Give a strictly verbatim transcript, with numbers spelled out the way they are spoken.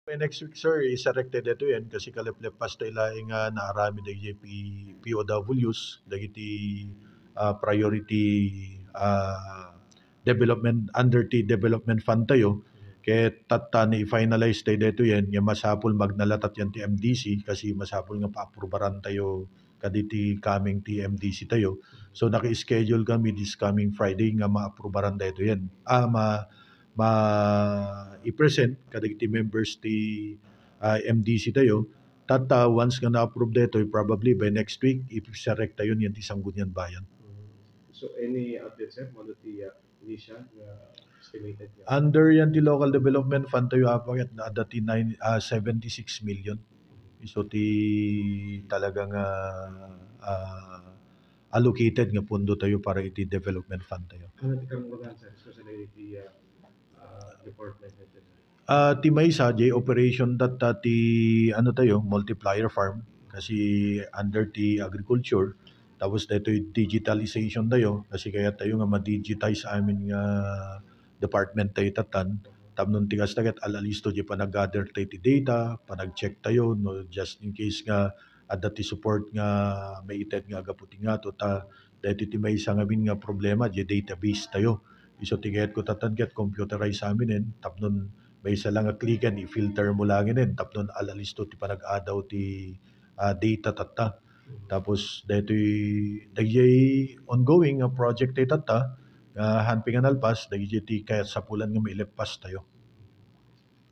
By next week, sir, iserrekta daytoyen kasi kalepleppas tayo laeng nga naaramid dagiti P-, P O Ws, dagiti, ah, priority, ah, development, under ti development fund tayo. Ket tatta ni i-finalize tayo daytoyen nga masapul magnalatat yan ti M D C kasi masapul nga paaprubaran tayo kaditi coming ti M D C tayo. So, naka-schedule kami this coming Friday nga maaprubaran daytoyen. Ah, ma-, ma-, i-present kadagiti members ti, ah, M D C tayo. Tatta, once nga na-approve daytoy, probably by next week, iserrekta yon yan ti Sangguniang Bayan. So, any update, sir? Mano ti, ah, initial nga estimated nga? Under yan ti local development fund tayo, Apo, ket adda ti nine, ah, seventy-six million. Isu ti talaga nga, ah, allocated nga pondo tayo para iti development fund tayo. Ano ti karumbatan, sir? Especially iti, ah, ah, department head, sir? Ah, ti maysa, jay operation tatta ti, ano tayo, multiplier farm. Kasi under ti agriculture, tapos daytoy digitalization tayo, kasi kayat tayo nga ma-digitize amin nga department tayo tattan. Tapno ti kasta ket al-alisto jay panag-gather tayo ti data, panag-check tayo, no, just in case nga adda ti support nga maited nga agapu ti ngato, ta daytoy ti maysa ngamin nga problema, jay database tayo. Isu ti kayatko tattan ket computerize aminen, tapno maysa lang nga clicken, i-filter mo lang inen, tapno al-alisto ti panag-adaw ti, ah, data tatta. Tapos daytoy, dayjay ongoing nga project tayo tatta, nga han pinanalpas, dayjay ti kasapulan nga maileppas tayo.